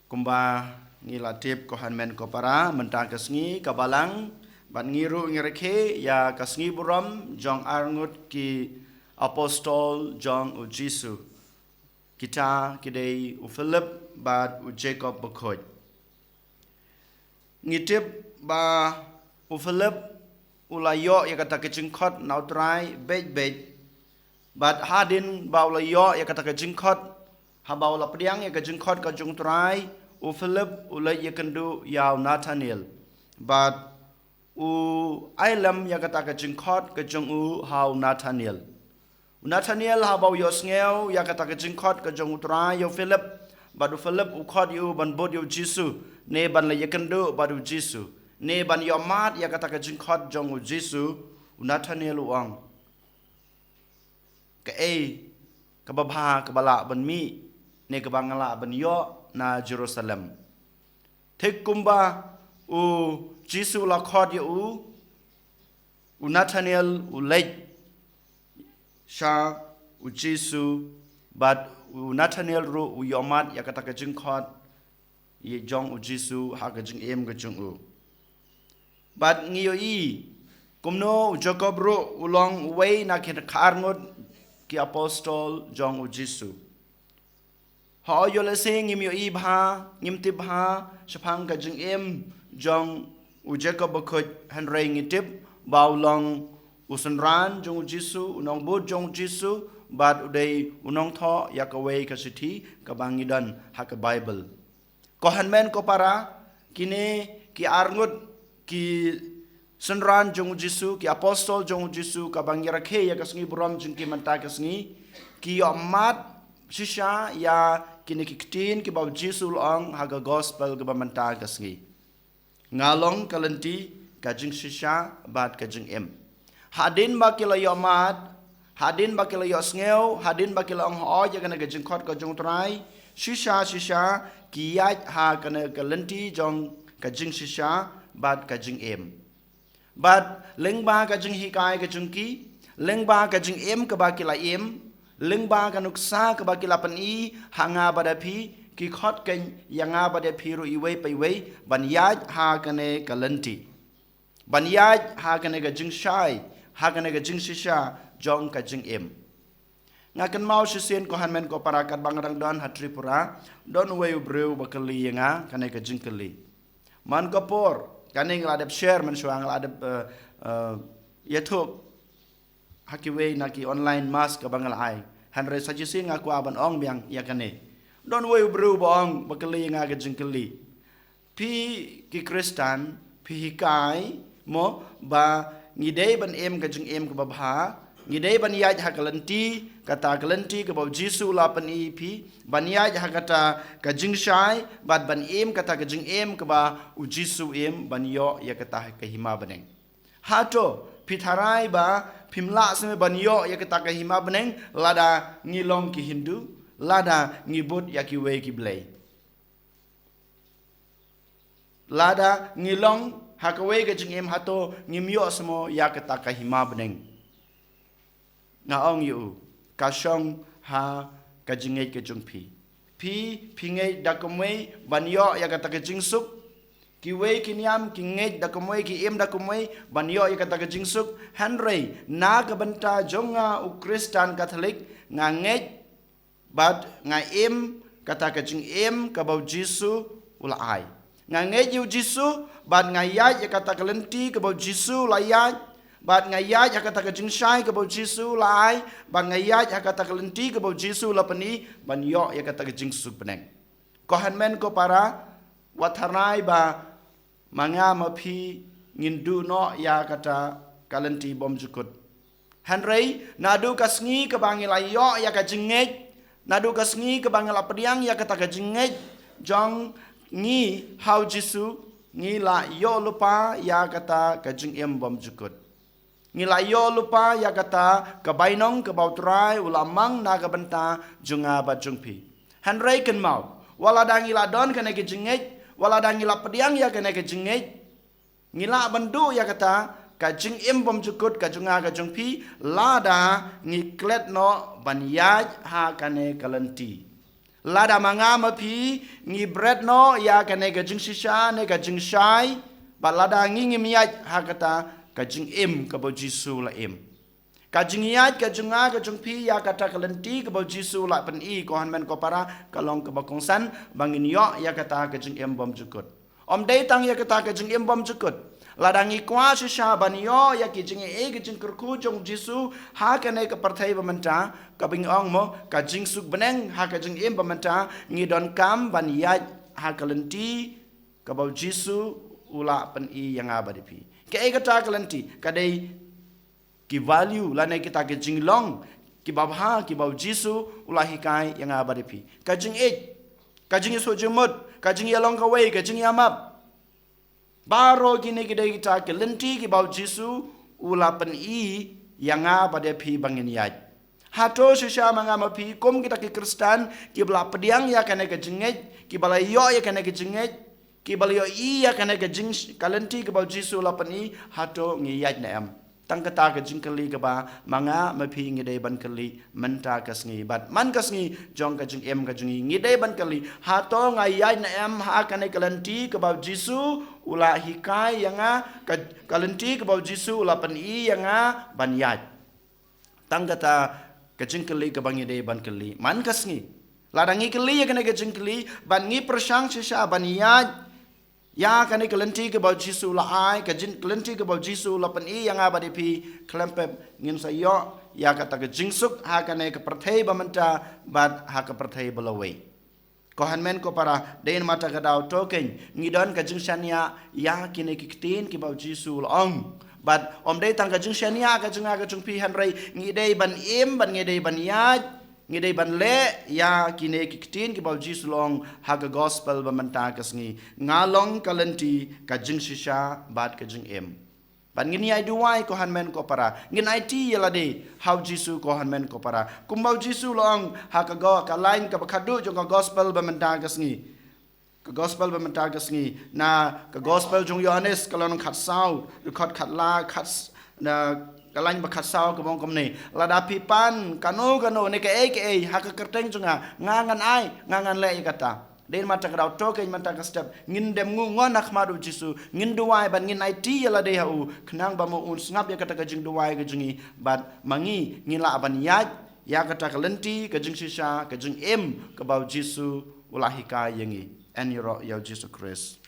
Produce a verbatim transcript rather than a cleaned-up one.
Kumba ngi la tip, ko hynmen ko para, mynta ka sngi ka Balang, bad ngi ruh ngi rakhe ïa ka sngi burom jong arngut ki apostol jong u Jisu. Kita ki dei u Philip bad u Jacob bakhuid. Ngi tip ba u Philip u la ïoh ïa kata ka jingkhot na u Trai beit beit. Bad hadien ba u la ïoh ïa kata ka jingkhot, haba u la pdiang ïa ka jingkhot ka jong u Trai, u Philip u leit ïakynduh ïa u Nathanael. Bad u ai lem ïa kata ka jingkhot ka jong u ha u Nathanael. U Nathanael haba u ïohsngew ïa kata ka jingkhot ka jong u Trai ïa u Philip, bad u Philip u khot ïa u ban bud ïa u Jisu, ne ban leit ïakynduh bad u Jisu, ne ban ïohmad ïa kata ka jingkhot jong u Jisu, u Nathanael u ong, kaei kaba bha kaba lah ban mih, ne kaba nga lah ban ïoh na Jerusalem? Thik kumba u Jisu u la khot ïa u, u Nathanael u leit sha u Jisu, bad u Nathanael ruh u ïohmad ïa kata ka jingkhot ïa jong u Jisu ha ka jingim ka jong u. Bad ngi ïohi kumno u Jacob ruh u long uwei na ki khatar ngut ki apostol jong u Jisu. Hooid, ïoh lehse ngim ïohi bha, ngim tip bha shaphang ka jingim jong u Jacob bakhuid, hynrei ngi tip ba u long u synran jong u Jisu, u nongbud jong u Jisu, bad u dei u nongthoh ïa kawei ka shithi kaba ngi don ha ka Baibl. Ko hynmen ko para, kine ki arngut ki synran jong u Jisu, ki apostol jong u Jisu, kaba ngi rakhe ïa ka sngi burom jong ki mynta ka sngi, ki ïohmad shisha ïa kine ki ktien kiba u Jisu u la ong ha ka gospel kaba mynta ka sngi. Nga long ka lynti, ka jingshisha bad ka jingim. Hadien ba ki la ïohmad, hadien ba ki la ïohsngew, hadien ba ki la ong hooid ïa kane ka jingkhot ka jong u Trai, shisha shisha ki ïaid ha kane ka lynti jong ka jingshisha bad ka jingim. Bad lyngba ka jinghikai ka jong ki, lyngba ka jingim kaba ki la im, lyngba ka nuksa kaba ki la pyni ha nga bad ha phi, ki khot keiñ ïa nga bad ïa phi ruh iwei pa iwei ban ïaid ha kane ka lynti, ban ïaid ha kane ka jingshai, ha kane ka jingshisha jong ka jingim. Nga kynmaw shisien, ko hynmen ko para, katba nga dang don ha Tripura, don uwei u briew ba kylli ïa nga kane ka jingkylli. Man ka por, kane nga la dep share mynshuwa, nga la dep, eh, eh, ïathuh ha kiwei na ki online mass kaba nga la ai. Hynrei sa shisien nga kwah ban ong biang ïa kane. Don uwei u briew ba ong, ba kylli ïa nga ka jingkylli. Phi ki Khristan, phi hikai mo ba ngi dei ban im ka jingim kaba bha, ngi dei ban ïaid ha ka lynti, kata ka lynti kaba u Jisu u la pyni ïa phi, ban ïaid ha kata ka jingshai, bad ban im kata ka jingim kaba u Jisu u im, ban ïoh ïa kata ka hima bneng. Hato phi tharai ba phim lah shuh ban ïoh ïa kata ka hima bneng lada ngi long ki Hindu, lada ngi bud ïa kiwei ki blei? Lada ngi long ha kawei ka jingim, hato ngim ïoh shuh ïa kata ka hima bneng? Nga ong ïa u, ka shong ha ka jingngeit ka jong phi. Phi, phi ngeit da kumwei ban ïoh ïa kata ka jingsuk? Kiwei ki niam ki ngeit da kumwei, ki im da kumwei ban ïoh ïa kata ka jingsuk. Hynrei na ka bynta jong nga, u Khristan Katholik, nga ngeit bad nga im kata ka jingim kaba u Jisu u la ai. Nga ngeit ïa u Jisu, bad nga ïaid ïa kata ka lynti kaba u Jisu u la ïaid, bad nga ïaid ha kata ka jingshai kaba u Jisu u la ai, bad nga ïaid ha kata ka lynti kaba u Jisu u la pyni, ban ïoh ïa kata ka jingsuk bneng. Ko hynmen ko para, wat tharai ba ma nga ma phi ngin duh noh ïa kata ka lynti bymjukut. Hynrei naduh ka sngi kaba ngi la ïoh ïa ka jingngeit, naduh ka sngi kaba ngi la pdiang ïa kata ka jingngeit jong ngi ha u Jisu, ngi la ïoh lypa ïa kata ka jingim bymjukut. Ngi la ïoh lypa ïa kata ka bainong kaba u Trai u la mang na ka bynta jong nga bad jong phi. Hynrei kynmaw, wat lada ngi la don kane ka jingngeit, wat lada ngi la pdiang ïa kane ka jingngeit, ngi lah ban duh ïa kata ka jingim bymjukut ka jong nga ka jong phi, lada ngi klet noh ban ïaid ha kane ka lynti. Lada ma nga ma phi ngi bret noh ïa kane ka jingshisha ne ka jingshai, bad lada ngi ngim ïaid ha kata ka jingim kaba u Jisu u la im. Ka jingïaid ka jong nga ka jong phi ïa kata ka lynti kaba u Jisu u la pyni, ko hynmen ko para, ka long kaba kongsan ba ngin ïoh ïa kata ka jingim bymjukut. Ym dei tang ïa kata ka jingim bymjukut. Lada ngi kwah shisha ban ïoh ïa ki jingaiei ki jingkyrkhu jong u Jisu ha kane ka pyrthei ba mynta, kaba ngi ong mo, ka jingsuk bneng ha ka jingim ba mynta, ngi donkam ban ïaid ha ka lynti kaba u Jisu u la pyni ïa nga bad ïa phi. Kaei kata ka lynti? Ka dei ki value lane kita ki jinglong kiba bha kiba u Jisu u la hikai ïa nga bad ïa phi. Ka jingïeit, ka jingïasoh jingmut, ka jingïalong kawei, ka jingïamap. Baroh kine ki dei kita ki lynti kiba u Jisu u la pyni ïa nga bad ïa phi ba ngin ïaid. Hato shisha ma nga ma phi kum kita ki Khristan kiba la pdiang ïa kane ka jingngeit, kiba la ïoh ïa kane ka jingngeit, kiba la ïohi ïa kane ka jing, ka lynti kaba u Jisu u la pyni, hato ngi ïaid ne em? Tang kata ka jingkylli kaba ma nga ma phi ngi dei ban kylli mynta ka sngi. Bad man ka sngi jong ka jingim ka jong ngi, ngi dei ban kylli, hato nga ïaid ne em ha kane ka lynti kaba u Jisu u la hikai ïa nga, ka, ka lynti kaba u Jisu u la pyni ïa nga ban ïaid? Tang kata ka jingkylli kaba ngi dei ban kylli man ka sngi. Lada ngi kylli ïa kane ka jingkylli bad ngi pyrshang shisha ban ïaid ïa kane ka lynti kaba u Jisu u la ai, ka jing, ka lynti kaba u Jisu u la pyni ïa nga bad ïa phi, khlem pep ngin sa ïoh ïa kata ka jingsuk ha kane ka pyrthei ba mynta bad ha ka pyrthei ba lawei. Ko hynmen ko para, dei namar kata ka daw to kein ngi don ka jingshaniah ïa kine ki ktien kiba u Jisu u la ong. Bad ym dei tang ka jingshaniah ka jong nga ka jong phi, hynrei ngi dei ban im bad ngi dei ban ïaid, ngi dei ban leh ïa kine ki ktien kiba u Jisu u la ong ha ka gospel ba mynta ka sngi. Nga long ka lynti, ka jingshisha bad ka jingim. Bad ngin ïai duwai ko hynmen ko para, ngin aiti ïa lade ha u Jisu ko hynmen ko para. Kumba u Jisu u la ong ha ka go, ka lain kaba khatduh jong ka gospel ba mynta ka sngi. Ka gospel ba mynta ka sngi, na ka gospel jong u Ïohannes ka lynnong khatsaw, dkhot khatla, khat s-, na ka lain ba khatsaw kaba ong kumne: Lada phi pan kano kano ne kaei kaei ha ka kyrteng jong nga, nga ngan ai, nga ngan leh ïa kata. Dei namar kata ka daw to kein mynta ka step ngin dem nguh ngon ha khmat u Jisu, ngin duwai bad ngin aiti ïa lade ha u, khnang ba mo un sngap ïa kata ka jingduwai ka jong ngi bad ma ngi ngin lah ban ïaid ïa kata ka lynti, ka jingshisha, ka jingim kaba u Jisu u la hikai ïa ngi. Yn ïaroh ïa u Jisu Khrist.